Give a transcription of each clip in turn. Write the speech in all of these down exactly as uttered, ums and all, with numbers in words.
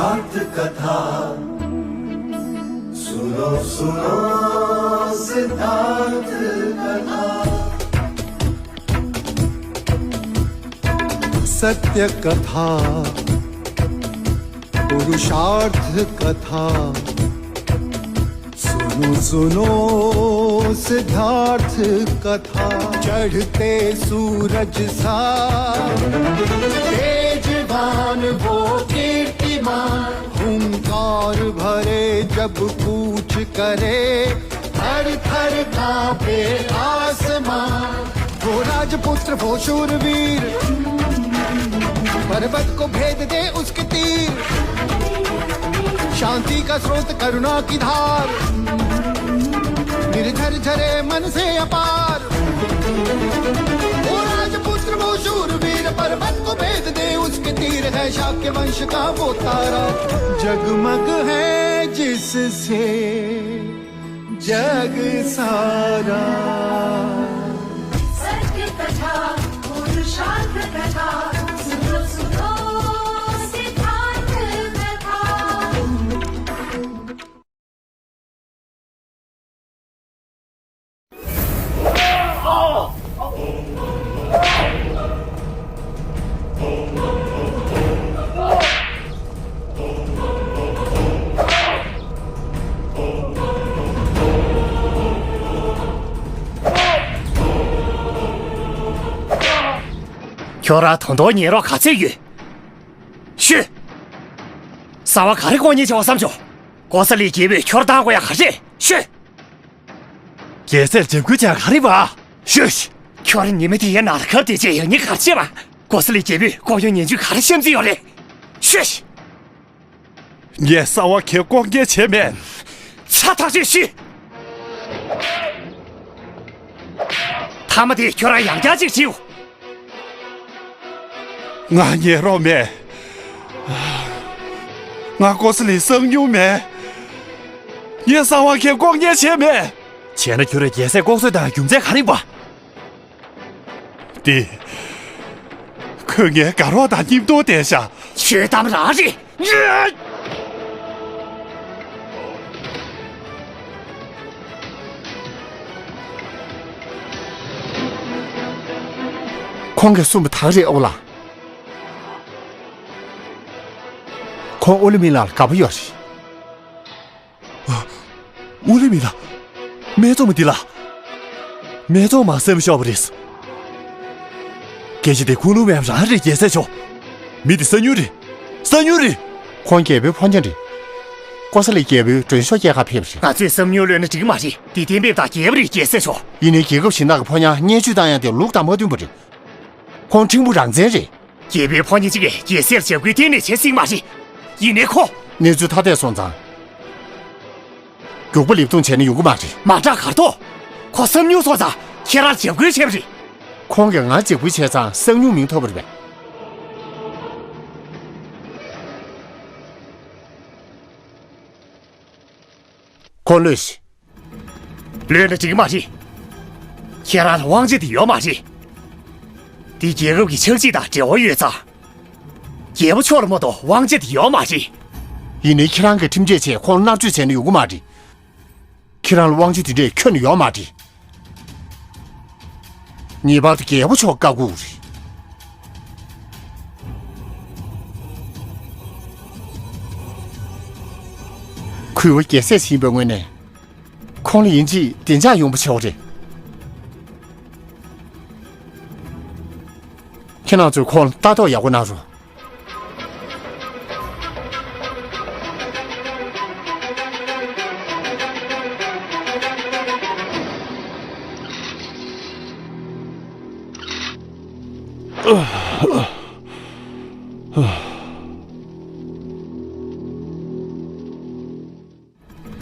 सिद्धार्थ कथा। सुनो सुनो सिद्धार्थ कथा। सत्य कथा, पुरुषार्थ कथा। सुनो सुनो सिद्धार्थ कथा। चढ़ते सूरज सा तेजवान वो कीर्तिमान, हुंकार भरे जब कूच करे, थर थर कांपे आसमान। वो राजपुत्र वो शूरवीर, पर्वत को भेद दे उसके तीर। शांति का स्रोत करुणा की धार, निर्झर झरे मन से अपार। वो राजपुत्र वो शूरवीर, पर्वत को भेद दे उसके तीर। है शाक्य वंश का वो तारा, जगमग है जिससे जग सारा। सत्य कथा, पुरुषार्थ कथा, सुनो सुनो सिद्धार्थ कथा। ཁྱོད་རང་ད་དུང་ཉན་རོགས་ག་ཚོད་ཡོད། ཤོད། གསང་བ་ག་རེ་ལྐོག་རྔན་བྱེད་པ་བསམ་བྱུང་། ཀོ་ས་ལི་རྒྱལ་པོས་ཁྱོད་བཏང་དགོས་ཡ་ག་རེ་རེད། ཤོད། རྒྱལ་སྲས་ལ་འཇབ་རྒོལ་བྱས་ག་རེ་བ། ཤོད། ཁྱོད་རང་ཉི་མ་དེ་ཡའི་ནང་ལ་གབ་བསྡད་བྱས་ཡག་ཉེས་ག་རེ་བྱས་པ། ཀོ་ས་ལི་རྒྱལ་པོས་ལྐོག་གཡོ་ཉེས་འཛུགས་ག་རེ་བཤམས་རྩིས་ཡོད་རེད། ཤོད། ངས་གསང་བ་ཁྱེད་ལྐོག་རྔན་བྱས་མེད། ཚ་ཐག་ཆོད་ཤོད། མཐའ་མ་དེ་ཁྱོད་རང་ཡང་བསྐྱར་ཅིག་བྲིས། ང་ཉན་རོགས་མེད། ང་ཀོ་ས་ལི་བསང་མྱོང་མེད། ངས་གསང་བ་ཁྱེད་ལྐོག་རྔན་བྱས་མེད། བྱས་ན་ཁྱོད་རང་རྒྱལ་སྲས་ལྐོག་གསོད་བཏང་རྒྱུ་མཚན་ག་རེ་ཡིན་པ། དེ། ཁོས་ངའི་དགའ་རོགས་དང་མཉམ་དུ་བསྡད་ཤག་ཆོས་གཏམ་རང་རེད། ཁོང་གིས་གསུངས་པ་དག་རེད་ཨོ་ལགས། ཁོང་ཨོ་ལི་མི་ལགས་ལ་དགའ་པོ་ཡོད་རེད། ཨོ་ལི་མི་ལགས། སྨད་འཚོང་མ་འདི་ལགས། སྨད་འཚོང་མ་སེམས་ཤོར་བ་རེད། སྐད་ཆ་དེ་ཁུངས་ལུང་མེད་པ་རང་རེད་རྒྱལ་སྲས་མཆོག་མི་དེ་གསང་ཉུལ་རེད། གསང་ཉུལ་རེད། ཁོང་རྒྱལ་པོའི་ཕོ་ཉ་རེད། ཀོ་ས་ལི་རྒྱལ་པོའི་མགྲོན་ཤོག་སྐྱེལ་གར་ཕེབས་པ་རེད། ང་ཚོས་བསམ་མྱོང་ལོན་ན་འགྲིག་གི་མ་རེད། དེ་གཏན་འབེབས་དང་འགལ་བ་རེད་རྒྱལ་སྲས་མཆོག་ཡིན་ནའི་རྒྱལ་ཁབ་གཞན་དག་གི་ཕོ་ཉར་བརྙས་བཅོས་བཏང་ཡ་དེ་ལུགས་དང་མ་མཐུན་པ་རེད། ཁོང་ཕྲན་བུ་རང་བཙན་རེད། རྒྱལ་པོའི་ཕོ་ཉ་གཅིག་གིས་རྒྱལ་སྲས་ལ་འཇབ་རྒོལ་གཏན་ནས་བྱེད་སྲིད་མ་རེད། ཡིན་ནའི་ཁོ། གནས་ཚུལ་ཐ་དད་སོང་ཙང་། མགྱོགས་པོ་ལེབ་རྡུང་བྱས་ན་ཡོང་གི་མ་རེད། མ་དྲག་གར་ཐོག་ཁོ་བསམ་མྱོང་སོང་ཙང་ཁྱེད་རང་ལ་འཇབ་རྒོལ་བྱས་པ་རེད། ཁོང་གིས་ང་འཇབ་རྒོལ་བྱས་ཙང་གསང་ཉུལ་མིང་ཐོབ་པ་རེད་པས། ཁོང་ལོས་ཤིག་ལོས་ན་འགྲིག་གི་མ་རེད། ཁྱེད་རང་ལ་དབང་ཆ་དེ་ཡོད་མ་རེད། འདི་རྒྱལ་ཁབ་ཀྱི་ཆག་འཇིག་དང་འབྲེལ་བ་ཡོད་ཙང་། རྒྱལ་པོ་མཆོག་ལ་མ་གཏོགས་དབང་ཆ་དེ་ཡོད་མ་རེད། ཡིན་ནའི་ཁྱེད་རང་གིས་ཁྲིམས་ཆད་བྱས་ཁོང་མནར་གཅོད་བྱས་ན་ཡོང་གི་མ་རེད། ཁྱེད་རང་ལ་དབང་ཆ་དེ་འདྲས་ཁྱོན་ནས་ཡོད་མ་རེད། ངེས་པར་དུ་རྒྱལ་པོ་མཆོག་བཀའ་བསྒོ་དགོས་རེད། གུས་པ་རྒྱལ་སྲས་ཡིན་པའི་ངོས་ནས། ཁོང་ལ་ཡིན་གཅིག་བདེ་འཇགས་ཡོང་བ་བྱེད་དགོས་རེད། ཁྱེད་རང་ཚོས་ཁོང་ལ་ལྟ་རྟོག་ཡག་པོ་གནང་རོགས།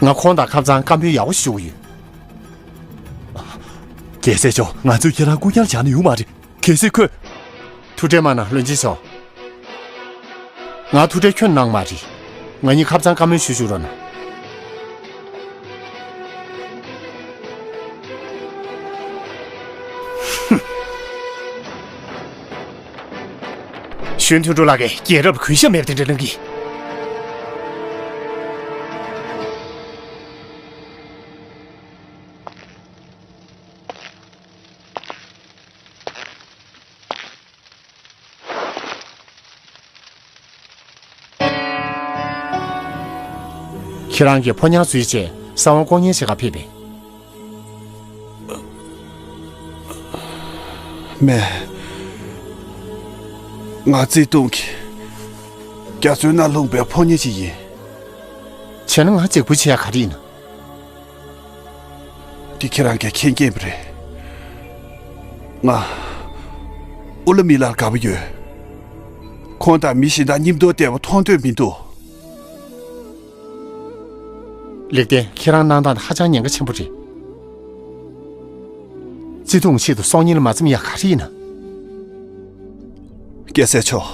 ང་ཁོང་དང་ཁ་སང་བཀའ་མོལ་ཡག་པོ་ཞིག་ཞུ་གི་ཡོད། རྒྱལ་སྲས་མཆོག་ང་ཚོས་ཁྱེད་རང་རྐུ་རྐྱང་བྱས་ན་ཡོང་མ་རེད། གལ་སྲིད་ཁོས། ཐུགས་ཁྲལ་མ་གནང་བློན་ཆེན་མཆོག་ང་ཐུགས་ཁྲལ་ཁྱོན་གནང་མ་རེད། ང་གཉིས་ཁ་སང་བཀའ་མོལ་ཞུ་བཅུག་རོགས་གནང་། གཞོན་དོན་གྲུབ་ལགས་ཀྱིས་རྒྱལ་རབས་གུས་ཞབས་མེད་པ་དེ་འདྲ་གནང་གི། ཁྱེད་རང་གིས་ཕོ་ཉར་འཛུལ་རྗེས་གསང་བ་ལྐོག་ཉན་བྱེད་ག་ཕེབས་པས། མེད། ང་ཙི་ཏུང་གིས་རྒྱ་མཚོའི་ནང་ལྷུང་པའི་ཕོ་ཉ་ཅིག་ཡིན། བྱས་ན་ང་གཅིག་པུ་བྱེད་ཡ་ག་རེ་ཡིན་ན། འདི་ཁྱེད་རང་གིས་མཁྱེན་མཁྱེན་པ་རེད། ང་ཨུ་ལ་མི་ལར་དགའ་པོ་ཡོད། ཁོང་དང་མི་གཞན་དག་མཉམ་དུ་བསྡད་པ་མཐོང་འདོད་མི་འདུག། ལེགས་ལྡན། ཁྱེད་རང་གནང་སྟངས་ཧ་ཅང་ཉེན་ཁ་ཆེན་པོ་རེད། ཙི་ཏུང་ཆེད་དུ་སྲོག་ཉེན་ལ་མ་འཛེམ་ཡ་ག་རེ་ཡིན་ན། རྒྱལ་སྲས་མཆོག།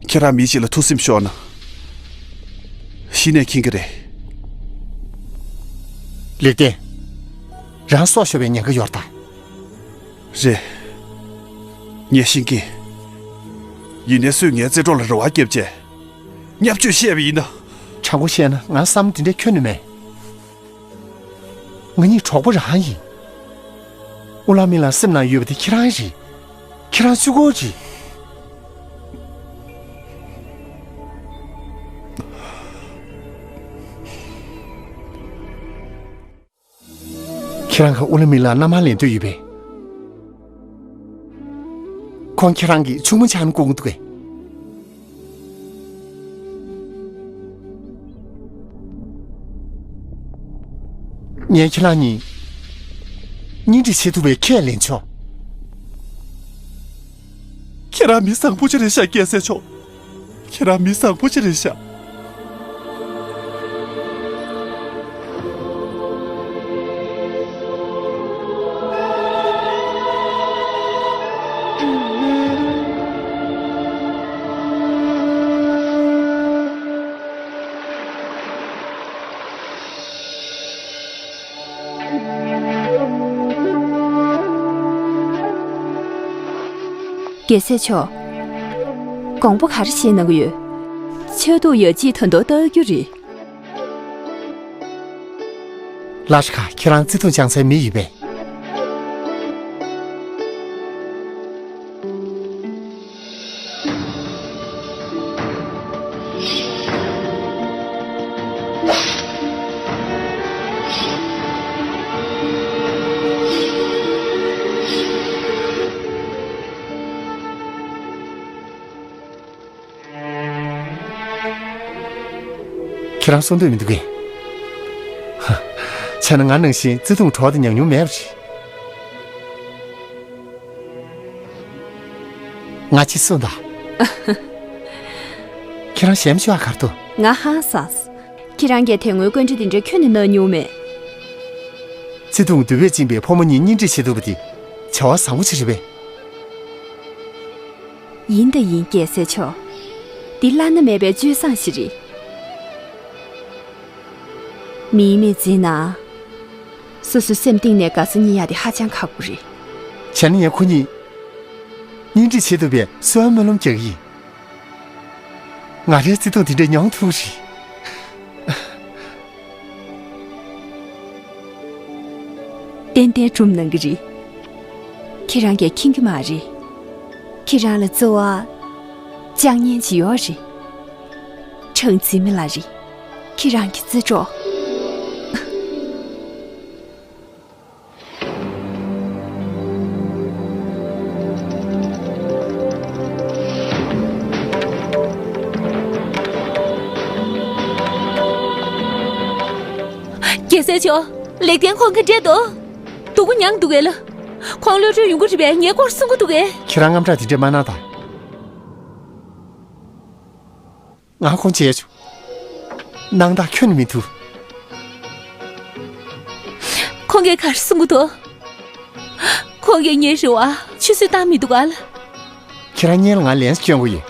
ཁྱེད་རང་མི་གཅིག་ལ་ཐུགས་སེམས་ཤོར་ན། གཞི་ནས་མཁྱེན་གྱི་རེད། ལེགས་ལྡན། རང་སྲོག་ཤོར་བའི་ཉེན་ཁ་ཡོད་རེད་ད། རེད། ངས་ཤེས་ཀྱི། ཡིན་ནའི་སུས་ངའི་རྩེ་གྲོགས་ལ་རེ་བ་བརྒྱབ་བྱས། བརྙས་བཅོས་བཤད་པ་ཡིན་ན། དྲང་པོ་བཤད་ན་ང་བསམ་བློ་དེ་འདྲ་ཁྱོན་ནས་མེད། ང་གཉིས་གྲོགས་པོ་རང་ཡིན། ཨུ་ལ་མི་ལ་སེམས་ནང་ཡོད་པ་དེ་ཁྱེད་རང་རེད། ཁྱེད་རང་གཅིག་པོ་རེད། ཁྱེད་རང་གིས་ཨུ་ལ་མི་ལ་མནའ་མ་ལེན་འདོད་ཡོད་པས། ཁོང་ཁྱེད་རང་གི་ཆུང་མ་ཆགས་ན་སྐུ་ངོ་འདུག་གས། ངས་ཁྱེད་རང་གཉིས་གཉེན་སྒྲིག་བྱེད་ཐུབ་པའི་ཁས་ལེན་ཆོག། ཁྱེད་རང་མི་བཟང་པོ་ཅིག་རེད་ཤག་རྒྱལ་སྲས་མཆོག། ཁྱེད་རང་མི་བཟང་པོ་ཅིག་རེད་ཤག། རྒྱལ་སྲས་མཆོག། དགོངས་པ་ག་རེ་བཞེས་གནང་གི་ཡོད། ཆགས་སྡུག་ཡོད་ཅེས་ད་དུང་བརྟག་རྒྱུ་རེད། ལ་ཤ་ཁ། ཁྱེད་རང་བརྩེ་དུང་བཅངས་སའི་མི་ཡོད་པས། ཁྱེད་རང་གསུང་འདོད་མི་འདུག་གས། བྱས་ན་ང་ནང་བཞིན་བརྩེ་དུང་གྲོགས་དེ་ཉམས་མྱོང་མེད་པ་རེད། ང་ཅི་གསུང་དང་། ཁྱེད་རང་ཞེམ་ཤོག་ཨ་གར་དུ། ང་ཧང་སངས། ཁྱེད་རང་གིས་དེ་སྔོན་བཀའ་འདྲི་དེ་འདྲ་ཁྱོན་ནས་གནང་མྱོང་མེད། བརྩེ་དུང་འདོད་པས་བཅིངས་པའི་ཕོ་མོ་གཉིས་གཉེན་སྒྲིག་བྱེད་ཐུབ་པ་དེ་བྱ་བ་བཟང་པོ་ཞིག་རེད་པས། ཡིན་ད་ཡིན་རྒྱལ་སྲས་མཆོག། འདི་བླ་ན་མེད་པའི་སྤྱོད་བཟང་ཞིག་རེད། མིའི་མི་ཚེའི་ནང་། སོ་སོའི་སེམས་གཏིང་ནས་དགའ་ས་རྙེད་ཡག་དེ་ཧ་ཅང་ཁག་པོ་རེད། བྱས་ན་ངས་ཁོ་གཉིས་གཉེན་སྒྲིག་བྱེད་ཐུབ་པའི་གསོལ་བ་སྨོན་ལམ་རྒྱག་གི་ཡིན། ང་རའི་བརྩེ་དུང་དེ་འདྲ་མྱོང་ཐུབ་རེད། ཏན་ཏན་སྒྲུབ་གནང་གི་རེད། ཁྱེད་རང་གིས་མཁྱེན་གྱི་མ་རེད། ཁྱེད་རང་ལ་བརྩེ་བ་བཅངས་མཁན་ཅིག་ཡོད་རེད། ཁྲང་ཙི་མི་ལགས་རེད། ཁྱེད་རང་གི་བརྩེ་གྲོགས། རྒྱལ་སྲས་མཆོག། ལེགས་ལྡན་ཁོང་ག་འདྲས་འདུག། སྡུག་པོ་མྱངས་འདུག་གས་ལ། ཁོང་གློད་གྲོལ་ཡོང་གི་རེད་པས། ངའི་སྐོར་གསུང་གི་འདུག་གས། ཁྱེད་རང་དངངས་སྐྲག་དེ་འདྲས་མ་གནང་དང་། ང་ཁོང་བྱས་བྱུང་། སྣང་དག་ཁྱོན་ནས་མི་ཐུབ། ཁོང་གིས་ག་རེ་གསུང་གི་འདུག། ཁོང་གིས་ངའི་རེ་བ་ཆུད་ཟོས་བཏང་མི་འདུག་ག་ལ། ཁྱེད་རང་སྔོན་ལ་ང་ལན་སྐྱོན་གྱི་ཡོད།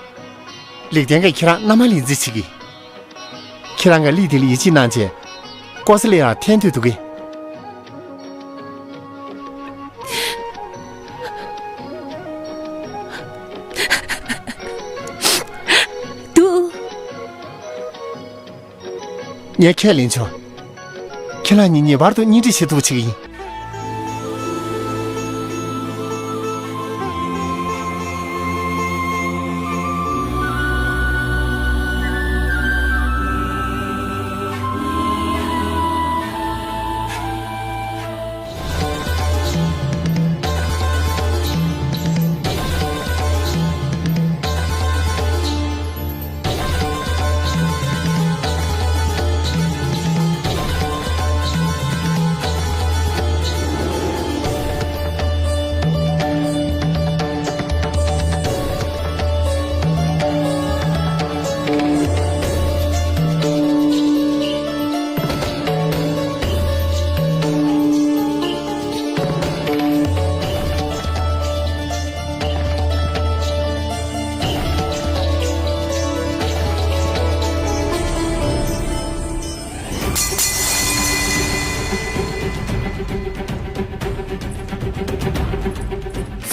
ལེགས་ལྡན་གྱིས་ཁྱེད་རང་མནའ་མ་ལེན་རྩིས་བྱེད་ཀྱི། ཁྱེད་རང་གིས་ལི་དེ་ལ་ཡིད་ཆེས་གནང་བྱས། ཀོ་ས་ལི་ཡར་འཐེན་འདོད་འདུག་གས། འདུག། ངས་ཁས་ལེན་ཆོག། ཁྱེད་རང་གཉིས་ངེས་པར་དུ་གཉེན་སྒྲིག་བྱེད་ཐུབ་པ་བྱེད་ཀྱི་ཡིན།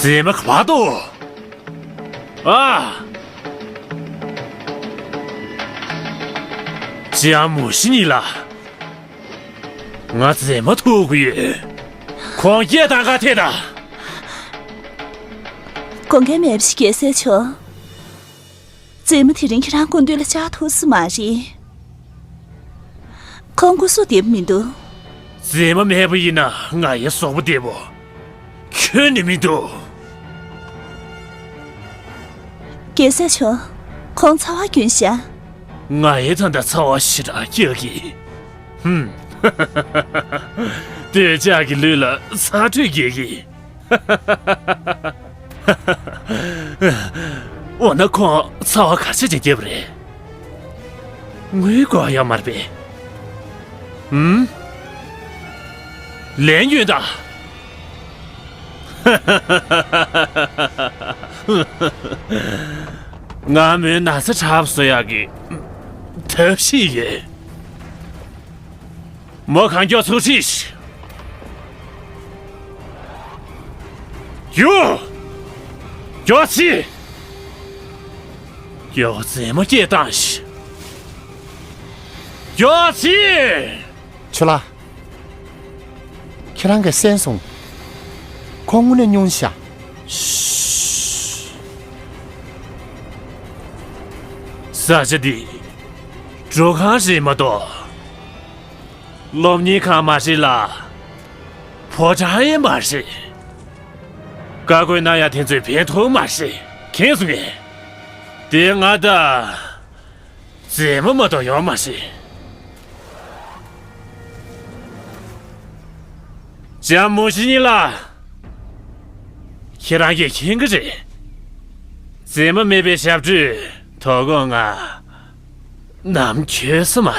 མཛེས་མ་ག་པར་འདུག་ཨ། ཅི་ཡང་མུ་ཤི་ཉིད་ལ། ང་མཛེས་མ་ཐུག་གི་ཡོད། ཁོང་སྐད་བཏང་ག་ཐད་ད། དགོངས་འགལ་མེད་པ་ཞིག་རྒྱལ་སྲས་མཆོག་མཛེས་མ་དེ་རིང་ཁྱེད་རང་སྐུ་མདུན་ལ་བཅར་ཐུབ་ས་མ་རེད། ཁོང་སྐུ་གཟུགས་བདེ་པོ་མི་འདུག་མཛེས་མ་མེད་པ་ཡིན་ན་ང་ཡི་གཟུགས་པོ་བདེ་པོ་ཁྱོན་ནས་མི་འདུག་རྒྱལ་སྲས་མཆོག་ཁོང་ཚ་བ་རྒྱུན་བཞག་ང་ཡི་ད་ལྟ་ཚ་བ་ཞེ་དྲག་སྐྱེ་གི། ཧུམ། དེ་ལྕགས་ཀྱི་ལུས་ལ་ཚ་དྲོད་རྒྱས་ཀྱི། འོ་ན་ཁོང་ཚ་བ་ག་ཚད་ཅིག་སྐྱེས་པ་རེད། ངོས་གོ་ཡོད་མ་རེད་པས། ཧུམ། ལན་ཡོད་ད། ང་མོའི་ན་ཚ་དྲག་པོ་བཟོ་ཡག་གི་ཐབས་ཤེས་ཡོད། མོ་གང་མགྱོགས་ཚུར་ཁྲིད། རྒྱུགས། མགྱོགས་ཕྱིན། མགྱོགས་མཛེས་མ་སྐད་བཏང་ཞིག་མགྱོགས་ཕྱིན། ཆོས་ལགས། ཁྱེད་རང་གིས་གསན་སོང་། ཁོང་དངོས་གནས་སྙུང་ཤག་ཤ། ས་ཆ་འདི་འགྲོ་ཁང་རེད་མ་གཏོགས། སློབ་གཉེར་ཁང་མ་རེད་ལ། ཕོ་བྲང་ཡང་མ་རེད། བཀའ་བཀོད་གནང་ཡ་དེ་ཚོས་ཕན་ཐོགས་མ་རེད། མཁྱེན་སོང་ངས། དེ་ང་ད། མཛེས་མ་མ་གཏོགས་ཡོད་མ་རེད། ལྕམ་མུ་ཤི་ཉི་ལགས། ཁྱེད་རང་གིས་མཁྱེན་གྱི་རེད། མཛེས་མ་མེད་པའི་ཞབས་བྲོས་དོ་དགོང་ང་ནམ་འཁྱོལ་ས་མ་རེད།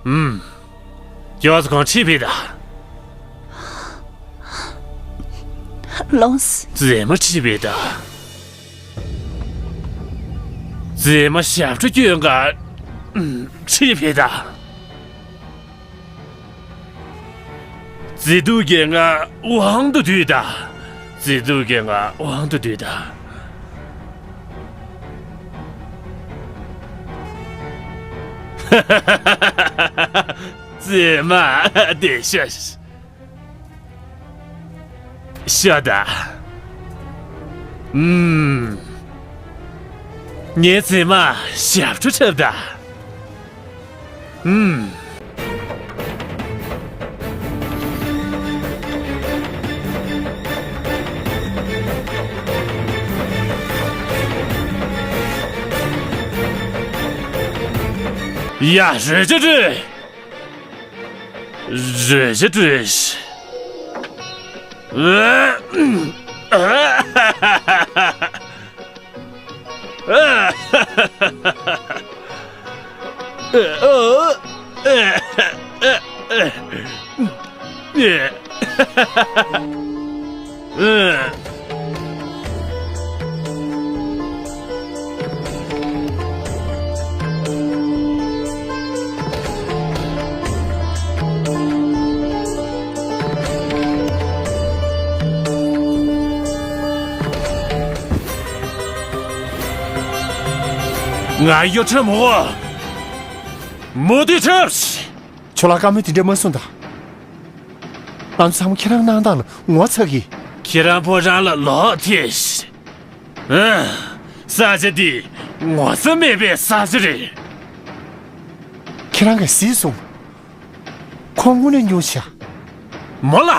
ཨུམ། མགྱོགས་སུ་ཁོང་ཁྲིད་ཕེབས་དང་། ལོངས། མཛེས་མ་ཁྲིད་ཕེབས་དང་། མཛེས་མ་ཞབས་བྲོ་སྐྱོན་ག་ཁྲིད་ཕེབས་དང་། མཛེས་སྡུག་གིས་ང་དབང་དུ་བསྡུས་དང་། མཛེས་སྡུག་གིས་ང་དབང་དུ་བསྡུས་དང་། མཛེས་མ་བདེ་ཤོས། ཤོད་དང་། ཨུམ། ངའི་མཛེས་མ་ཞབས་བྲོ་འཁྲབ་དང་། ཨུམ། ཡ། རོལ་ཆ་རོལ། རོལ་ཆ་རོལ། ང་གཡོ་ཁྲབ་མོ། མོ་དུས་ཁྲབ། ཁྱོད་ལ་བཀའ་མོལ་དེ་འདྲ་མ་གསུངས་དང་། ང་ཚོ་ཚང་མ་ཁྱེད་རང་གནང་སྟངས་ལ་ངོ་ཚ་གི། ཁྱེད་རང་ཕོ་བྲང་ལ་ལོག་ཐེ། ཨ། ས་ཆ་འདི་ངོ་ཚ་མེད་པའི་ས་ཆ་རེད། ཁྱེད་རང་གིས་གཟིགས་སོང་། ཁོང་དངོས་གནས་སྙུང་ཤག་མོ་ལ།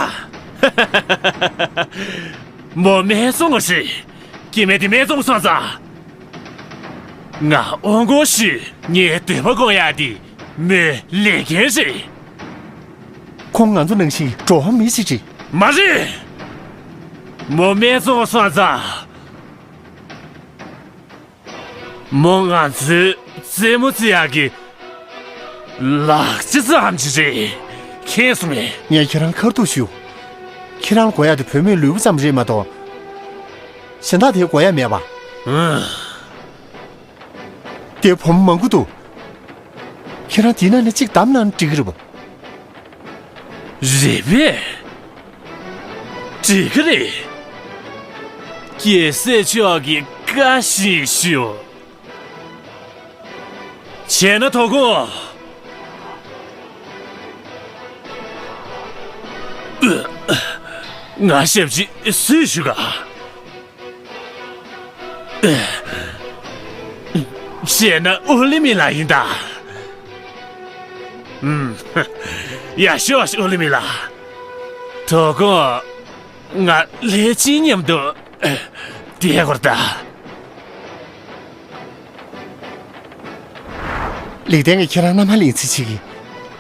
མོ་སྨད་འཚོང་བ་རེད། སྐྱེ་དམན་དེ་སྨད་འཚོང་སོང་ཙང་། ང་དབང་སྐོར་ཞུས། ངའི་འདོད་པ་སྐོང་ཡག་དེ་མོའི་ལས་འགན་རེད། ཁོང་ང་ཚོ་ནང་བཞིན་འགྲོ་བ་མི་ཞིག་རེད། མ་རེད། མོ་སྨད་འཚོང་སོང་ཙང་། མོ་ང་ཚོའི་རྩེད་མོ་རྩེ་ཡག་གི་ལག་ཆ་ཙམ་ཞིག་རེད། མཁྱེན་སོང་ངས། ངས་ཁྱེད་རང་ཁ་ཐུག་ཞུ། ཁྱེད་རང་ལ་དགོས་ཡག་དེ་བུད་མེད་ལུས་པོ་ཙམ་རེད་མ་གཏོགས། གཞན་དག་དེ་དགོས་ཡག་མེད་པ། ཨང་། དེ་བུ་མོ་མང་པོ་འདུག་ཁྱེད་རང་དེའི་ནང་ནས་གཅིག་བདམས་གནང་ན་འགྲིག་གི་རེད་པ། རེད་པས། འགྲིག་གི་རེད། རྒྱལ་སྲས་མཆོག་གི་བཀའ་བཞིན་ཞུ། བྱས་ན་དོ་དགོང་། ང་ཞབས་ཕྱི་སུས་ཞུ་ག། བྱས་ན་ཨོ་ལི་མི་ལགས་ཡིན་ད། ཨུམ། ཡ་ཤོག་ཨོ་ལི་མི་ལགས། དོ་དགོང་ང་ལྷས་བྱིན་མཉམ་དུ་བསྡད་དགོས་ད། ལེགས་ལྡན་གྱིས་ཁྱེད་རང་མནའ་མ་ལེན་རྩིས་བྱེད་ཀྱི།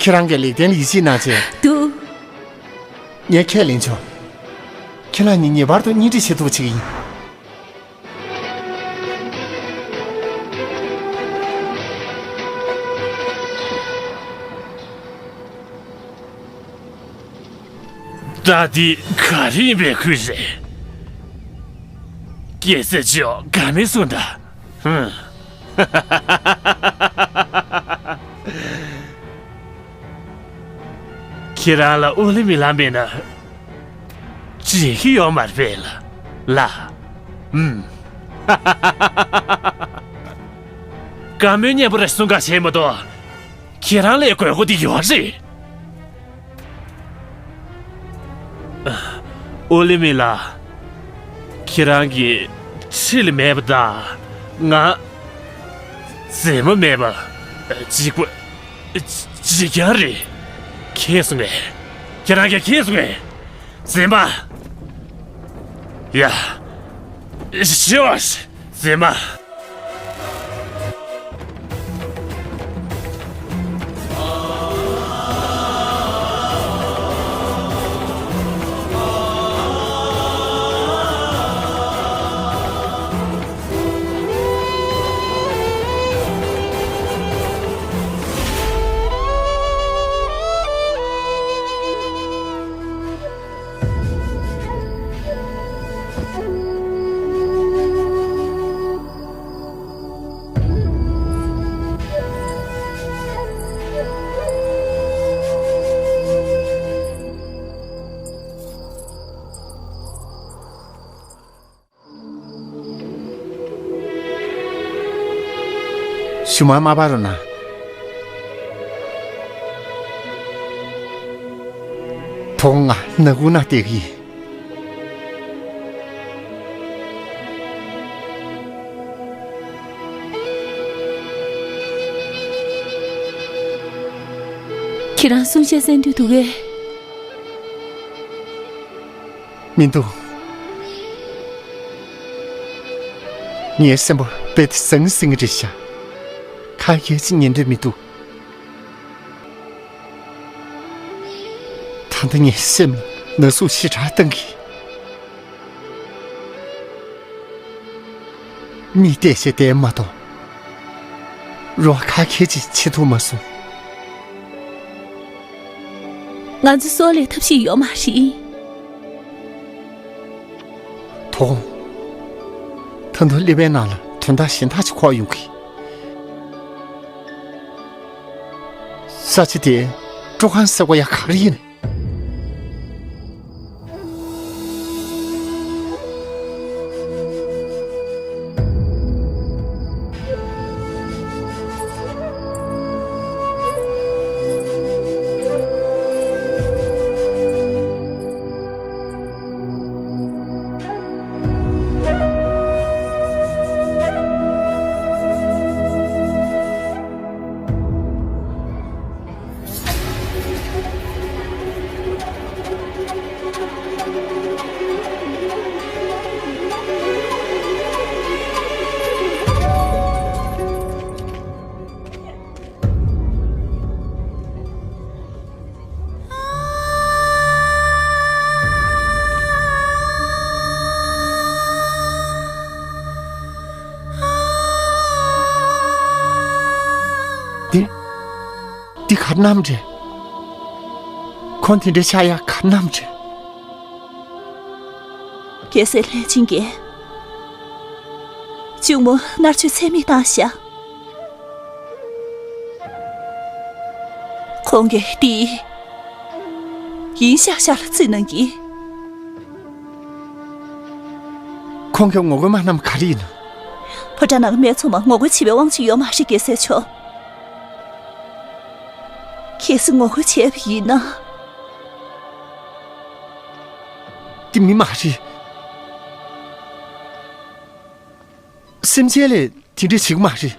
ཁྱེད་རང་གིས་ལེགས་ལྡན་ལ་ཡིད་ཆེས་གནང་བྱས། འདུག་ངས་ཁས་ལེན་ཆོག་ཁྱེད་རང་གཉིས་ངེས་པར་དུ་གཉེན་སྒྲིག་བྱེད་ཐུབ་པ་བྱེད་ཀྱི་ཡིན། ད་འདི་ག་རེ་ཡིན་པའི་ཁུལ་རེད། རྒྱལ་སྲས་མཆོག་ག་མེད་གསུངས་ད། ཧུམ། ཁྱེད་རང་ལ་ཨོ་ལི་མི་ལགས་མེད་ན་འགྲིག་གི་ཡོད་མ་རེད་ལ། ལ། ཨུམ། བཀའ་མོལ་སྙན་པོ་རེ་གསུང་ག་བྱས་མ་གཏོགས། ཁྱེད་རང་ལས་དགོས་མཁོ་དེ་ཡོད་རེད། ཨོ་ལི་མི་ལགས། ཁྱེད་རང་གི་ཁྲི་ལ་མེད་པ་དང་། ང་མཛེས་མ་མེད་པ། འཇིགས་པ། འཇིགས་རྐྱང་རེད། མཁྱེན་སོང་ངས། ཁྱེད་རང་གིས་མཁྱེན་སོང་ངས། མཛེས་མ། ཡ། ཤོག་མཛེས་མ། ཞུ་མ་མ་པ་རོ་ན། དོ་ང་ནག་ཁུང་ན་བསྡད་ཀྱི། ཁྱེད་རང་གསུང་བཤད་གསན་འདོད་འདུག་གས། མི་འདུག་ངའི་སེམས་པ་རྦད་དེ་ཟང་ཟིང་རེད་ཤག་ཁ་སྐད་ཅིག་ཉན་འདོད་མི་འདུག་ད་ལྟ་ངའི་སེམས་ལ་ན་ཟུག་ཞེ་དྲག་བཏང་གི། མིག་བལྟས་བྱས་བསྡད་མ་གཏོགས། རོགས་ཁ་ཁྱེར་ཅིག་བྱེད་ཐུབ་མ་སོང་། ང་ཚོ་སྲོག་ལས་ཐབས་ཤེས་ཡོད་མ་རེད། དོ། ད་དུང་ཀླད་པའི་ནང་ལ་དོན་དག་གཞན་དག་ཅིག་འཁོར་ཡོང་གི། ས་ཆ་དེ་སྤྲོ་ཁང་ཟེར་བ་ཡ་ག་རེ་ཡིན། འདི། འདི་ག་རེ་བསྣམས་རེད། ཁོང་དེ་འདྲའི་ཆགས་ཡག་ག་རེ་བསྣམས་རེད། རྒྱལ་སྲས་ལྷས་བྱིན་གྱིས་གཅུང་མོ་མནར་གཅོད་ཚད་མེད་བཏང་བཞག་ཁོང་གིས་འདི་ཡིན་ཤག་ཤག་ལ་བརྩིས་གནང་གི། ཁོང་གིས་ངོ་རྒོལ་མ་གནང་བ་ག་རེ་ཡིན་ནམ། ཕོ་བྲང་ནང་གི་སྨད་འཚོང་མ་ངོ་རྒོལ་བྱེད་པའི་དབང་ཆ་ཡོད་མ་རེད། རྒྱལ་སྲས་མཆོག་གལ་སྲིད་ངོ་རྒོལ་བྱས་པ་ཡིན་ན། དེ་མི་མ་རེད། སེམས་ཅན་ལས་དེ་འདྲ་བྱེད་ཀྱི་མ་རེད།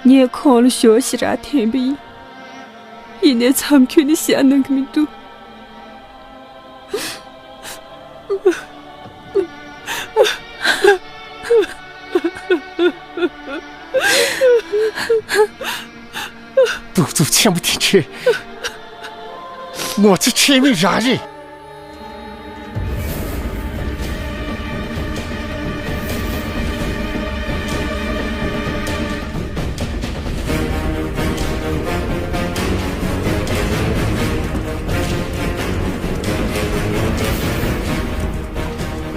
ངས་ཁོང་ལ་ཞོ་ཞེ་དྲག་འཐེན་པ་ཡིན། ཡིན་ནའི་མཚམས་ཁྱོན་ནས་ཞེད་སྣང་གི་མི་འདུག་གདུག་རྩུབ་ཆེན་པོ་དེ་འདྲའི་ངོ་ཚ་ཁྲེལ་མེད་རང་རེད།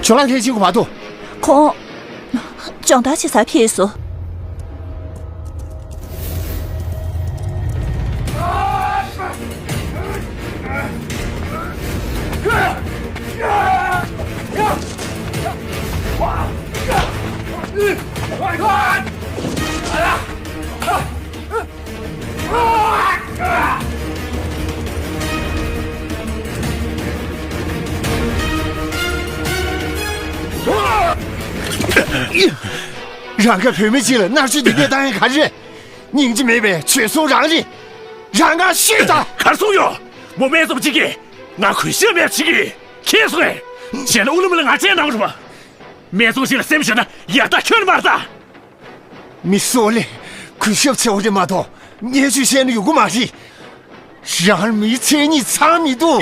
ཇོ་ལགས་ལྷས་བྱིན་གྱི་བར་དུ། ཁོང་སྦྱོང་བརྡར་བྱེད་སར་ཕེབས་སོང་། རང་གིས་བུད་མེད་ཅིག་ལ་མནར་གཅོད་འདི་འདྲ་བཏང་ཡག་ག་རེ་རེད། སྙིང་རྗེ་མེད་པའི་བྱོལ་སོང་རང་རེད། རང་ང་ཤོད་དང་། གར་སོང་ཡོད། མོ་སྨད་འཚོང་གཅིག་གིས་ང་གུས་ཞབས་མེད་པ་བྱེད་ཀྱི། ཁྱེད་སོང་ངས། གཞན་ལ་ཨུ་ལུ་མུ་ལ་ང་བྱས་གནང་རོགས། སྨད་འཚོང་ཞིག་ལ་སེམས་ཤོར་ན་ཡག་རྟགས་ཁྱོན་ནས་མ་རེད་ད། མི་སོགས་ལས་གུས་ཞབས་ཆེ་བ་རེད་མ་གཏོགས་བརྙས་བཅོས་བཤད་ན་ཡོང་གི་མ་རེད། རང་མིའི་མཚན་ཉིད་ཚང་མི་འདུག་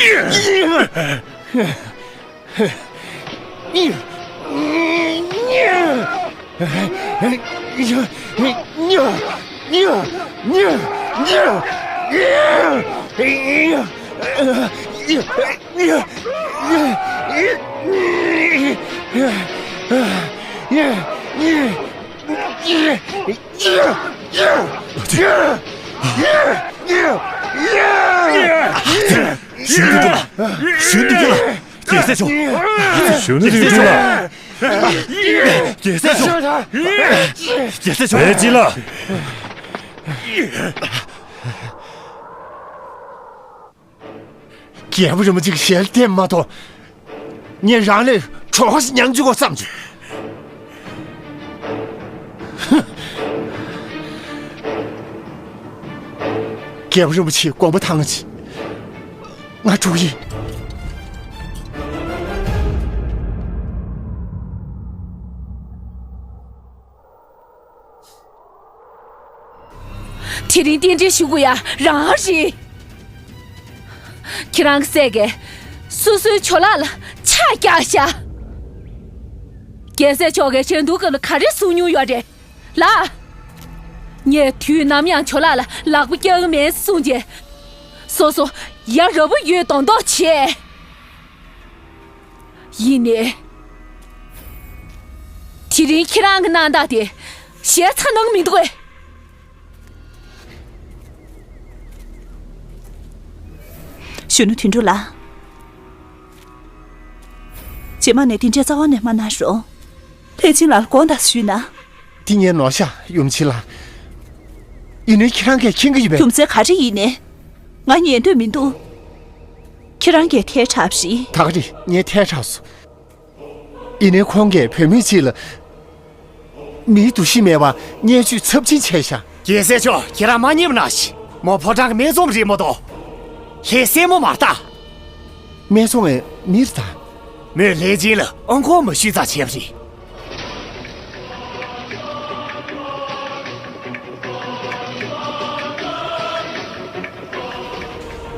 གཞོན་ནུ་འདི་ལ། གཞོན་ནུ་འདི་ལ། རྒྱལ་སྲས་མཆོག་གཞོན་ནུ་འདི་ལ། རྒྱལ་སྲས་མཆོག་རྒྱལ་སྲས་མཆོག་བས་ཅི་ལ། རྒྱལ་པོ་རིན་པོ་ཆེ་གི་ཞལ་བསྟན་མ་གཏོགས། ངས་རང་ལས་གྲོགས་ཤིག་མྱངས་བཅུག་གོ་བསམ་བྱུང་། རྒྱལ་པོ་རིན་པོ་ཆེའི་དགོངས་པ་དྭངས་ཅིག་ང་འགྲོ་གི་ཡིན། དེ་རིང་རྟེན་འབྲེལ་ཞུ་དགོས་ཡ་རང་རེད། ཁྱེད་རང་གི་སྲས་ཀྱིས་སོ་སོའི་ཇོ་ལགས་ལ་ཕྱག་རྒྱག་ཤག་རྒྱལ་སྲས་མཆོག་གིས་རེ་འདུན་སྐབས་ལ་ག་རེ་གསུང་མྱོང་ཡོད་རེད་ལགས། ངས་དུས་ནམ་ཡང་ཇོ་ལགས་ལ་ལག་པ་བཀྱག་གི་མེད་གསུངས་རྗེས། སོ་སོ་ཡ་རབས་པོ་ཡོད་མདོག་མདོག་བྱས། ཡིན་ནའི། དེ་རིང་ཁྱེད་རང་གི་གནང་སྟངས་དེ་ཞལ་ཚ་ནང་མི་འདུག་གས། གཞོན་ནུ་དོན་གྲུབ་ལགས། རྗེས་མ་ནས་དེ་འདྲའི་རྩ་བ་ནས་མ་གནང་རོགས། ལྷས་བྱིན་ལགས་ལ་དགོངས་དག་ཞུས་ན། འདི་ངའི་ནོར་ཤག་ཡུམ་ཆེན་ལགས། ཡིན་ནའི་ཁྱེད་རང་གིས་མཁྱེན་གྱི་ཡོད་པས། རྒྱུ་མཚན་ག་རེ་ཡིན་ནའི། ང་ཉན་འདོད་མི་འདུག་ཁྱེད་རང་གིས་ཐལ་དྲགས་པ་རེད། ད་ག་རེད། ངས་ཐལ་དྲགས་སོང་། ཡིན་ནའི་ཁོང་གིས་བུད་མེད་ཅིག་ལ་མིའི་འདུ་ཤེས་མེད་པར་བརྙས་བཅོས་ཚབས་ཆེན་བྱས་ཤག་རྒྱལ་སྲས་མཆོག་ཁྱེད་རང་མ་བརྙས་པ་གནང་ཞིག་མོ་ཕོ་བྲང་གི་སྨད་འཚོང་རེད་མ་གཏོགས། ལྷའི་སྲས་མོ་མ་རེད་ད། སྨད་འཚོང་ངའི་མི་རེད་ད། མོས་ལྷས་བྱིན་ལ་ཨང་ཁོང་མ་ཞུས་ཙང་བྱས་པ་རེད།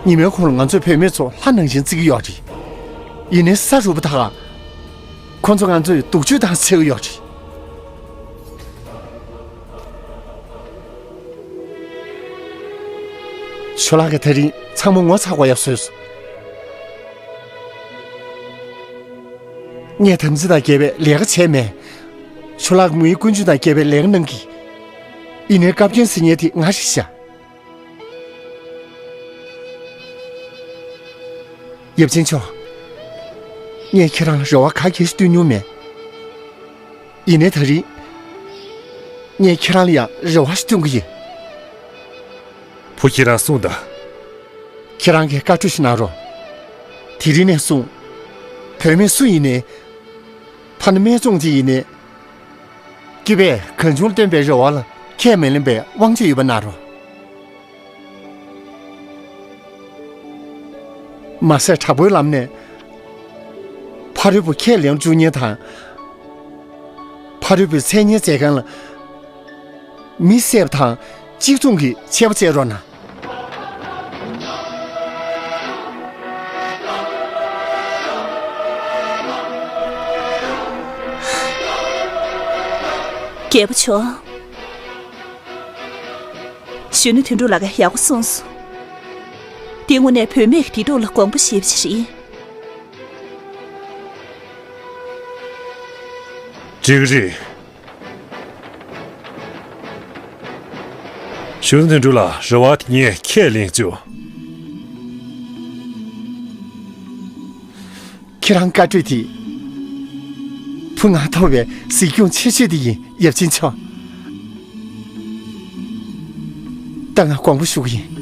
ཉི་མའི་གུང་ལ་ང་ཚོས་བུད་མེད་ཚོ་ལྷ་ནང་བཞིན་བརྩི་གི་ཡོད་རེད། ཡིན་ནའི་ས་རུབ་པ་དག་ཁོ་ཚོ་ང་ཚོས་སྡུག་སྤྱོད་བཏང་ཟེར་གི་ཡོད་རེད། ཇོ་ལགས་ཀྱིས་དེ་རིང་ཚང་མ་ངོ་ཚ་དགོས་ཡག་བཟོས་སོང་། ངས་དམ་ཚིག་དང་འགལ་བའི་ལས་ཀ་བྱས་མེད། ཇོ་ལགས་མིའི་ཀུན་སྤྱོད་དང་འགལ་བའི་ལས་ཀ་གནང་གི། ཡིན་ནའི་བཀའ་བཀྱོན་ཟེར་མཁན་དེ་ང་རེད་ཤག་ཡབ་ཆེན་མཆོག་ངས་ཁྱེད་རང་ལ་རེ་བ་ག་གེ་ཞིག་བཏོན་མྱོང་མེད། ཡིན་ནའི་ད་རེས། ངས་ཁྱེད་རང་ལ་ཡང་རེ་བ་ཞིག་བཏོན་གི་ཡིན། བུ་ཁྱེད་རང་གསུངས་དང་། ཁྱེད་རང་གིས་བཀའ་འཁྲོལ་ཞིག་གནང་རོགས། དེ་རིང་ནས་བཟུང་། བུད་མེད་སུ་ཡིན་ནའི། ཕ་ནི་སྨད་འཚོང་ཅིག་ཡིན་ནའི། སྐྱེས་པས་གང་བྱུང་བཏོན་པའི་རེ་བ་ལ་ཁས་མི་ལེན་པའི་དབང་ཆ་ཡོད་པ་གནང་རོགས། མ་ཟད་དྲག་པོའི་ལམ་ནས་ཕ་རོལ་པོ་ཁས་ལེན་བཅུག་མཁན་དང་། ཕ་རོལ་པོའི་མཚན་སྙན་མཛད་མཁན་ལ་མི་བསད་པ་དང་གཅིག་མཚུངས་ཀྱི་ཆད་པ་བཅད་རོགས་གནང་། རྒྱལ་པོ་མཆོག་གཞོན་ནུ་དོན་གྲུབ་ལགས་ཀྱིས་ཡག་པོ་གསུངས་སོང་། འདི་དངོས་གནས་བུད་མེད་ཀྱི་བདེ་སྡུག་ལ་དགོངས་པ་བཞེས་པ་ཞིག་རེད། འགྲིག་རེད། གཞོན་ནུ་དོན་གྲུབ་ལགས་རེ་བ་དེ་ངས་ཁས་ལེན་བཅུག་ཁྱེད་རང་བཀའ་གྲོས་དེ། བུ་ང་ཐོབ་པའི་གཟིགས་སྐྱོང་ཆེ་ཤོས་དེ་ཡིན། ཡབ་ཆེན་མཆོག་ད་ང་དགོངས་པ་ཞུ་གི་ཡིན།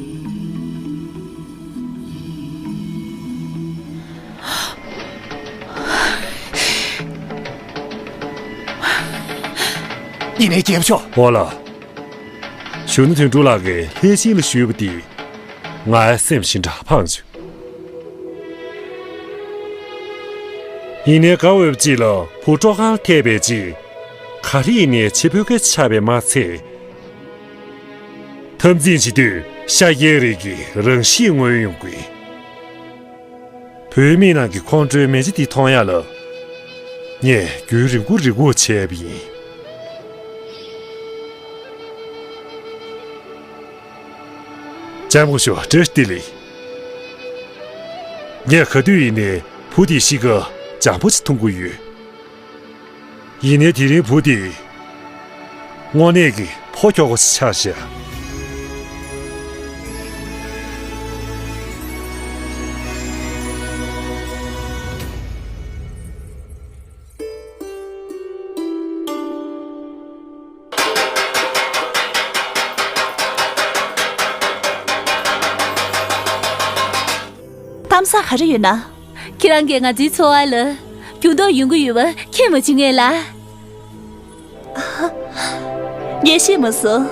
ཡིན་ནའི་རྒྱལ་པོ་མཆོག་འོ་ལགས། གཞོན་ནུ་དོན་གྲུབ་ལགས་ཀྱིས་ལྷས་བྱིན་ལ་ཞུས་པ་དེ། ངའི་སེམས་ཞེ་དྲག་ཕངས་བྱུང་། ཡིན་ནའི་དགའ་འོས་པ་ཅིག་ལ་བུ་སྤྲོ་ཁང་ལ་ཐེབས་པའི་རྗེས། ག་རེ་ཡིན་ནའི་བྱེད་ཕོད་མཁན་ཆགས་པས་མ་ཚད། འཐབ་འཛིང་བྱེད་དུས་ཤ་རྒྱགས་རིགས་ཀྱི་རང་གཤིས་མངོན་ཡོང་གི། བུད་མེད་རྣམས་ཀྱི་ཁོང་ཁྲོའི་མེ་ལྕེ་འདི་མཐོང་ཡག་ལ། ངས་རྒྱུན་རིང་པོ་རེ་སྒུག་བྱས་པ་ཡིན། ལྕམ་སྐུ་ཞབས་བཀྲ་ཤིས་བདེ་ལེགས། ངས་ག་དུས་ཡིན་ནའི་བུ་དེའི་གཤིས་ཀ་འཇམ་པོ་ཞིག་མཐོང་གི་ཡོད། ཡིན་ནའི་དེ་རིང་བུ་དེ་དངོས་གནས་ཀྱི་ཕོ་ཁྱོ་ག་ཞིག་ཆགས་ཤག་གཏམ་བཟང་ག་རེ་ཡོད་ན། ཁྱེད་རང་གིས་ང་ཚོའི་འཚོ་བ་ལ་འགྱུར་ལྡོག་ཡོང་གི་ཡོད་པ་མཁྱེན་མ་བྱུང་ངས་ལ། ངས་ཤེས་མ་སོང་།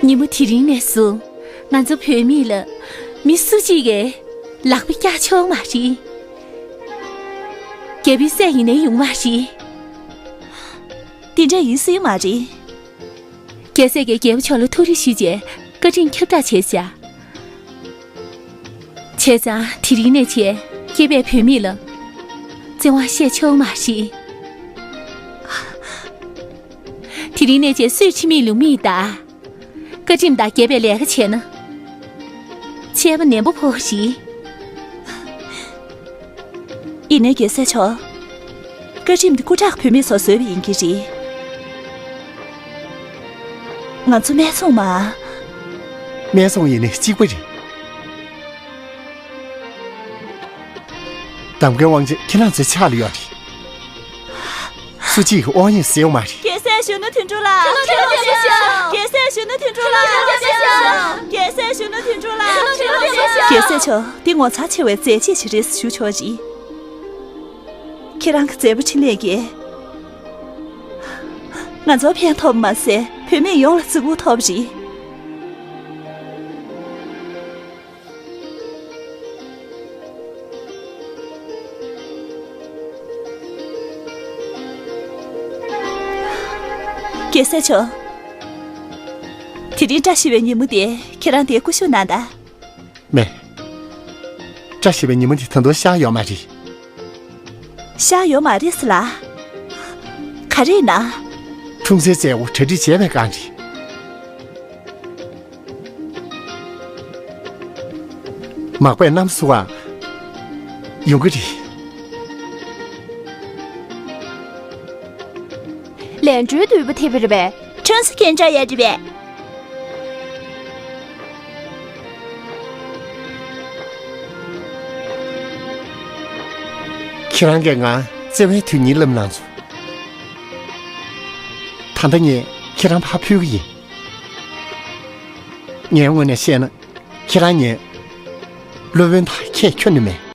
ཉིན་མོ་དེ་རིང་ནས་བཟུང་ང་ཚོ་བུད་མེད་ལ་མི་སུ་གཅིག་གིས་ལག་པ་བཀྱག་ཆོག་མ་རེད། རྒྱལ་པོའི་སྲས་ཡིན་ནའི་ཡོང་མ་རེད། དེ་འདྲ་ཡིན་སྲིད་མ་རེད། རྒྱལ་སྲས་ཀྱིས་རྒྱལ་པོ་མཆོག་ལ་ཐུགས་རེ་ཞུས་རྗེས་བཀའ་ཁྲིམས་ཁྱབ་བསྒྲགས་བྱས་ཤག་བྱས་ཙང་དེ་རིང་ནས་བྱས་སྐྱེས་པའི་བུད་མེད་ལ་བཙན་དབང་བཤད་ཆོག་མ་རེད། དེ་རིང་ནས་བྱས་སུས་ཕྱི་མིག་ལོག་མིག་ལྟ། བཀའ་ཁྲིམས་དང་འགལ་བའི་ལས་ཀ་བྱས་ན། ཆད་པ་ནན་པོ་ཕོག་རེད། ཡིན་ནའི་རྒྱལ་སྲས་མཆོག་བཀའ་ཁྲིམས་འདི་སྐུ་དྲག་བུད་མེད་ཚོ་བཟོས་པ་ཡིན་གྱི་རེད། ང་ཚོ་སྨད་འཚོང་མ། སྨད་འཚོང་ཡིན་ནའི་གཅིག་པ་རེད། གདམ་ཀའི་དབང་ཆ་ཁྱེད་རང་ཚོའི་ཕྱག་ལ་ཡོད་རེད། སུ་གཅིག་གིས་དབང་ཡང་ཟེར་བ་མ་རེད། རྒྱལ་སྲས་གཞོན་ནུ་དོན་གྲུབ་ལགས། རྒྱལ་སྲས་གཞོན་ནུ་དོན་གྲུབ་ལགས། རྒྱལ་སྲས་གཞོན་ནུ་དོན་གྲུབ་ལགས། རྒྱལ་སྲས་མཆོག་འདི་ངོ་མཚར་ཆེ་བའི་མཛད་རྗེས་ཤིག་རེད་ཞུ་ཆོག་རེད། ཁྱེད་རང་གི་མཛད་པ་འཕྲིན་ལས་ཀྱིས་ང་ཚོར་ཕན་ཐོགས་པ་མ་ཟད་བུད་མེད་ཡོངས་ལ་བརྩི་བཀུར་ཐོབ་པ་རེད། རྒྱལ་སྲས་མཆོག་དེ་རིང་བཀྲ་ཤིས་པའི་ཉིན་མོ་དེ་ཁྱེད་རང་དེར་སྐུ་བཞུགས་གནང་དང་། མེད། བཀྲ་ཤིས་པའི་ཉིན་མོ་དེ་ད་དུང་ཤར་ཡོད་མ་རེད། ཤར་ཡོད་མ་རེད་ཟེར་ལ། ག་རེ་ཡིན་ན། འཁྲུངས་སའི་མཛད་སྒོ་གྲ་སྒྲིག་བྱས་པའི་སྒང་རེད། མག་པས་གནམ་བསུ་བར་ཡོང་གི་རེད། ལན་གྲུའི་དུས་པ་ཐེབས་པ་རེད་པས། ཁྲུན་སི་ཁྱེད་འདྲ་ཡ་རེད་པས། ཁྱེད་རང་གིས་ང་བརྩེ་བའི་དོན་སྙིང་བསླབས་གནང་སོང་། ད་ལྟ་ངས་ཁྱེད་རང་ཕར་ཕུལ་གྱི་ཡིན། ངའི་ངོས་ནས་བཤད་ན། ཁྱེད་རང་ངའི་སློབ་དཔོན་དང་ཁྱད་ཁྱོན་ནས་མེད།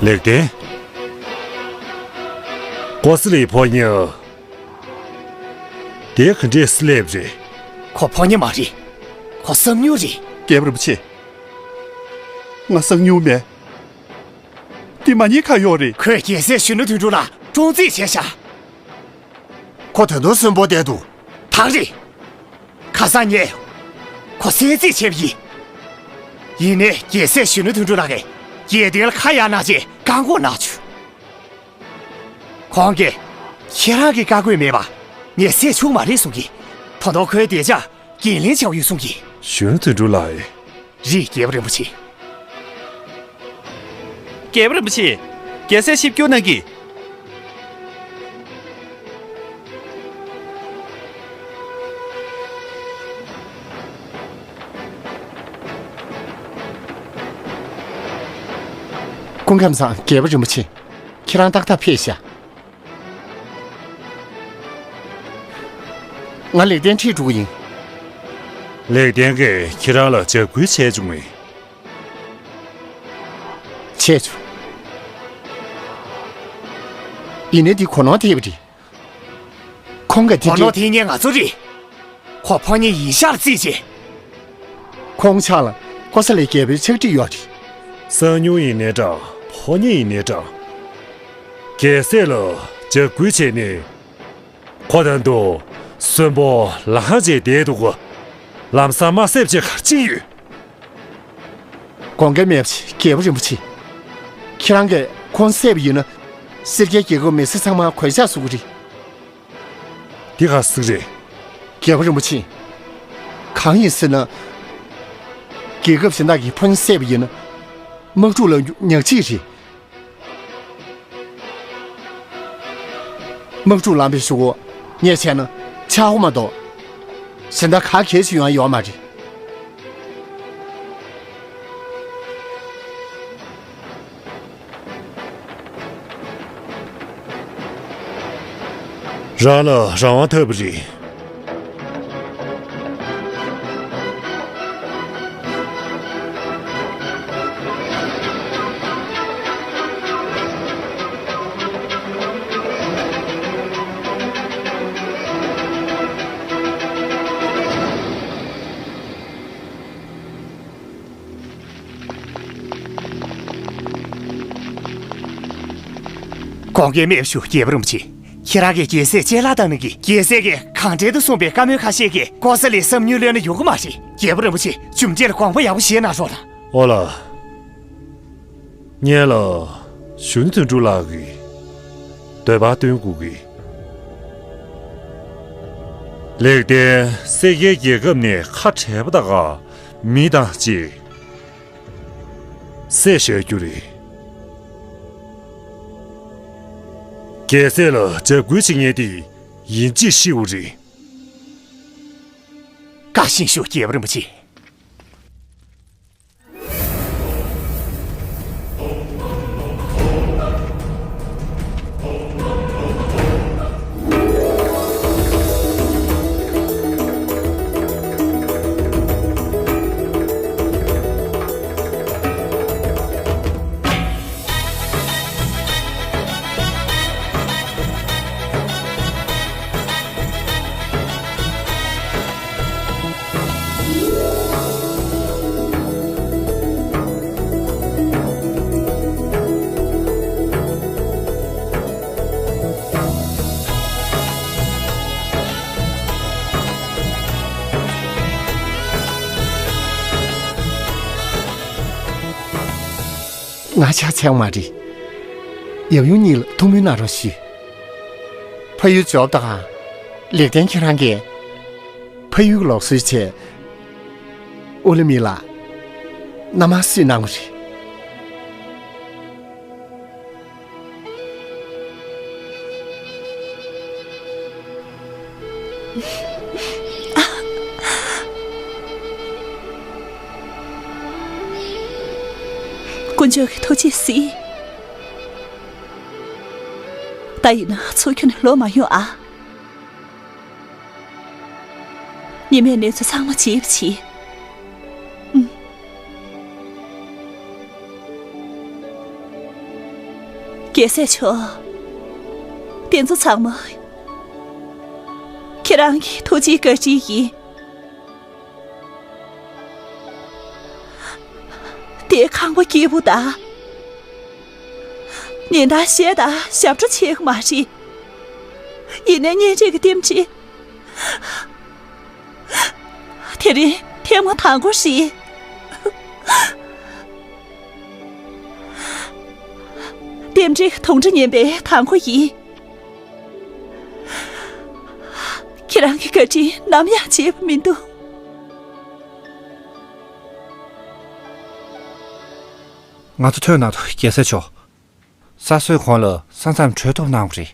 ལེགས་ལྡན། ཀོ་ས་ལའི་ཕོ་ཉ། དེ་ག་འདྲས་སླེབས་རེད། ཁོ་ཕོ་ཉ་མ་རེད། ཁོ་གསང་ཉུལ་རེད། རྒྱལ་པོ་རིན་པོ་ཆེ། ང་གསང་ཉུལ་མེད། དེ་མ་ཉེས་ཁ་གཡོག་རེད། ཁོས་རྒྱལ་སྲས་གཞོན་ནུ་དོན་གྲུབ་ལགས་བཀྲོངས་རྩིས་བྱས་ཤག་ཁོ་ད་དུང་གསོན་པོ་བསྡད་འདུག་ད་རེད། ཁ་སང་ངས་ཁོ་བསད་རྩིས་བྱས་པ་ཡིན། ཡིན་ནའི་རྒྱལ་སྲས་གཞོན་ནུ་དོན་གྲུབ་ལགས་ཀྱིས་རྒྱལ་དོན་ལ་ཁ་གཡར་གནང་བྱས་བཀག་འགོག་གནང་བྱུང་། ཁོང་གིས་ཁྱེད་རང་གི་བཀའ་བཀོད་མེད་པ་ངས་བསད་ཆོག་མ་རེད་གསུང་གི། ད་དུང་ཁོའི་འདོད་ཆགས་འགན་ལེན་བྱས་ཡོད་གསུང་གི། གཞོན་ནུ་དོན་གྲུབ་ལགས། རེད། རྒྱལ་པོ་རིན་པོ་ཆེ། རྒྱལ་པོ་རིན་པོ་ཆེ། རྒྱལ་སྲས་ཆིབས་བསྒྱུར་གནང་གི། སྐུ་ཁམས་བཟང་། རྒྱལ་པོ་རིན་པོ་ཆེ། ཁྱེད་རང་ཏག་ཏག་ཕེབས་ཤག་ང་ལེགས་ལྡན་ཁྲིད་འགྲོ་གི་ཡིན། ལེགས་ལྡན་གྱིས་ཁྱེད་རང་ལ་འཇབ་རྒོལ་བྱས་བྱུང་བས། བྱས་བྱུང་། ཡིན་ནའི་འདི་གོ་ནོར་ཐེབས་པ་རེད། ཁོང་གིས་དེ་གོ་ནོར་འདྲའི་ཐེབས་མཁན་ང་ཚོ་རེད། ཁོ་ཕོ་ཉ་ཡིན་ཤག་ལ་རྩིས་བྱས། ཁོང་ཕྱག་ལ་ཀོ་ས་ལའི་རྒྱལ་པོའི་ཕྱག་བྲིས་ཡོད་རེད། གསང་ཉུལ་ཡིན་ནའི་འདྲ། ཕོ་ཉ་ཡིན་ནའི་འདྲ། རྒྱལ་སྲས་ལ་འཇབ་རྒོལ་བྱས་ནས། ཁོ་ད་དུང་གསོན་པོ་ལངས་བྱས་བསྡད་འདུག་གོ། ལམ་སང་མ་བསད་བྱས་ག་རེ་བྱེད་ཀྱི་ཡོད། དགོངས་འགལ་མེད་པ་ཞིག་རྒྱལ་པོ་རིན་པོ་ཆེ། ཁྱེད་རང་གིས་ཁོང་བསད་པ་ཡིན་ན། སེར་སྐྱའི་རྒྱལ་ཁབ་མི་སེར་ཚང་མ་གོད་ཆག་བཟོ་གི་རེད། འདི་ག་ཟིག་རེད། རྒྱལ་པོ་རིན་པོ་ཆེ། གང་ཡིན་ཟེར་ན། རྒྱལ་ཁབ་གཞན་དག་གིས་ཕོ་ཉ་བསད་པ་ཡིན་ན། དམག་འཁྲུག་ལ་ཉག་གཅིག་རེད། དམག་འཁྲུག་ལངས་པའི་གཞུག་གུ་ངས་བྱས་ན་ཆག་སྒོ་མ་གཏོགས་གཞན་དག་ག་གེ་ཞིག་ཡོང་ཡ་ཡོད་མ་རེད། རང་ལ་རང་དབང་ཐོབ་པ་རེད། དགོངས་འགལ་མེད་པ་ཞུ། རྒྱལ་པོ་རིན་པོ་ཆེ། ཁྱེད་རང་གིས་རྒྱལ་སྲས་གཅེས་ལ་བཏང་གནང་གི། རྒྱལ་སྲས་ཀྱིས་གང་དྲན་དུ་གསུངས་པའི་བཀའ་མོལ་ཁ་ཤས་ཀྱིས་ཀོ་ས་ལའི་བསམ་མྱོང་བསླུས་ན་ཡོང་གི་མ་རེད། རྒྱལ་པོ་རིན་པོ་ཆེ་གཅུང་བཅས་ལ་དགོངས་པ་ཡག་པོ་བཞེས་གནང་རོགས་གནང་། ཨོ་ལ། ངེད་ལ་གཞོན་ནུ་དོན་གྲུབ་ལགས་ཀྱི་འདོད་པ་སྟོན་དགོས་ཀྱི། ལེགས་ལྡན་སེར་སྐྱའི་རྒྱལ་ཁབ་ནས་ཁ་བྲལ་བ་དང་མི་དང་བཅས་བསད་བཞག་རྒྱུ་རེད། རྒྱལ་སྲས་ལ་འཇབ་རྒོལ་བྱེད་མཁན་དེ་ཡིན་གཅིག་ཤེས་དགོས་རེད། བཀའ་བཞིན་ཞུ། རྒྱལ་པོ་རིན་པོ་ཆེ། ང་ཕྱག་འཚལ་བ་མ་རེད། ཡབ་ཡུམ་གཉིས་ལ་ཐུགས་སྨོན་གནང་རོགས་ཞུ། ཕ་ཡུལ་འབྱོར་དང་། ལེགས་ལྡན་ཁྱེད་རང་གིས་ཕ་ཡུལ་གྱི་ལུགས་སྲོལ་བྱས། ཨུ་ལི་མི་ལ་མནའ་མ་བསུས་གནང་བ་རེད། དཀོན་མཆོག་གི་ཐུགས་རྗེས་གཟིགས། ད་ཡིན་ན་ཚུར་ཁྱོན་ནས་ལོག་མ་ཡོང་ཨ། ཉི་མས་གནས་ཚུལ་ཚང་མ་བྱས་པ་བྱས། ཨུམ། རྒྱལ་སྲས་མཆོག། དེ་ཚོ་ཚང་མ་ཁྱེད་རང་གི་ཐུགས་རྗེའི་བཀའ་དྲིན་ཡིན། དེའི་ཁང་པ་སྐྱིད་པོ་དང་། ཉིན་ལྟར་གཞས་དང་ཞབས་བྲོ་བྱེད་ཀྱི་མ་རེད། ཡིན་ནའི་གཉེན་སྒྲིག་གི་རྟེན་འབྲེལ། དེ་རིང་ཐེངས་མ་དང་པོ་རེད། རྟེན་འབྲེལ་གྱི་དུང་སྒྲ་སྙན་པའི་དང་པོ་ཡིན། ཁྱེད་རང་གི་བཀའ་དྲིན་ནམ་ཡང་བརྗེད་པ་མི་འདུག། ང་ཚོ་ཐོན་ན་ཐོ་རྒྱལ་སྲས་མཆོག། ས་སྲོས་གོང་ལ་ས་མཚམས་གྲོལ་ཐུབ་གནང་བ་རེད།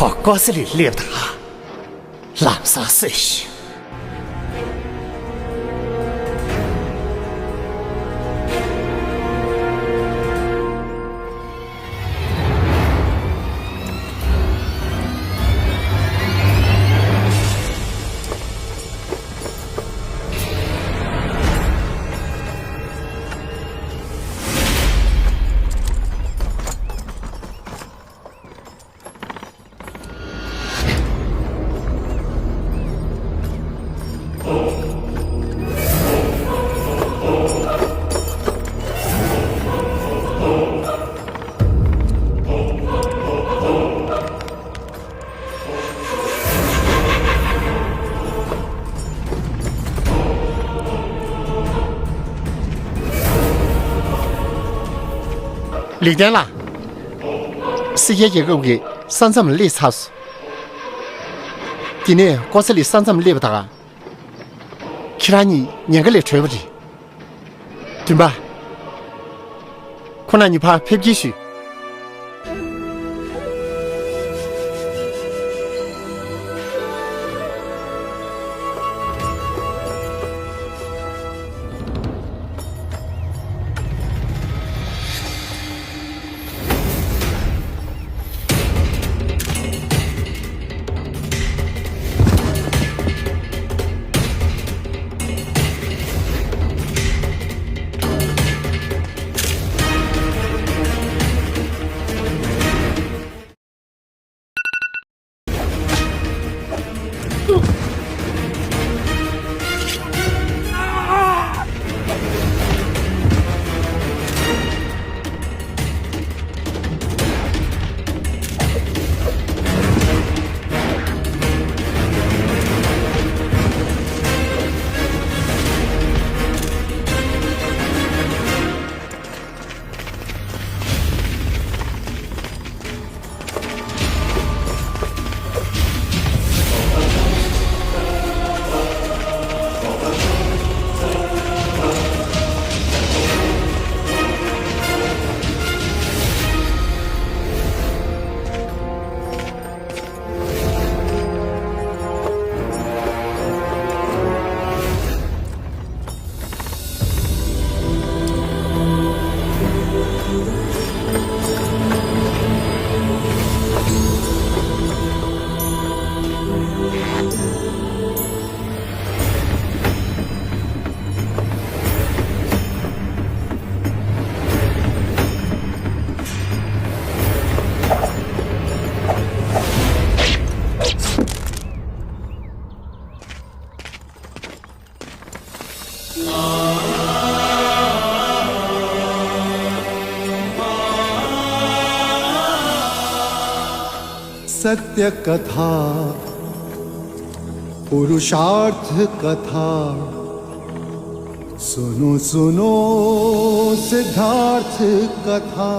ཁོ་ཀོ་ས་ལི་སླེབས་དང་། ལམ་སང་གསོད་ཤིག། ལེགས་ལྡན་ལགས། སི་ཁའི་རྒྱལ་ཁབ་ཀྱི་ས་མཚམས་སླེབས་ཚར་སོང་། དེ་ནས་ཀོ་ས་ལི་ས་མཚམས་སླེབས་པ་དང་། ཁྱེད་རང་གཉིས་ཉེན་ཁ་ལས་གྲོལ་བ་རེད། བདུན་པ། ཁོ་རང་གཉིས་ཕར་ཕེབས་སྐྱེལ་ཞུས། सत्य कथा पुरुषार्थ कथा। सुनो सुनो सिद्धार्थ कथा।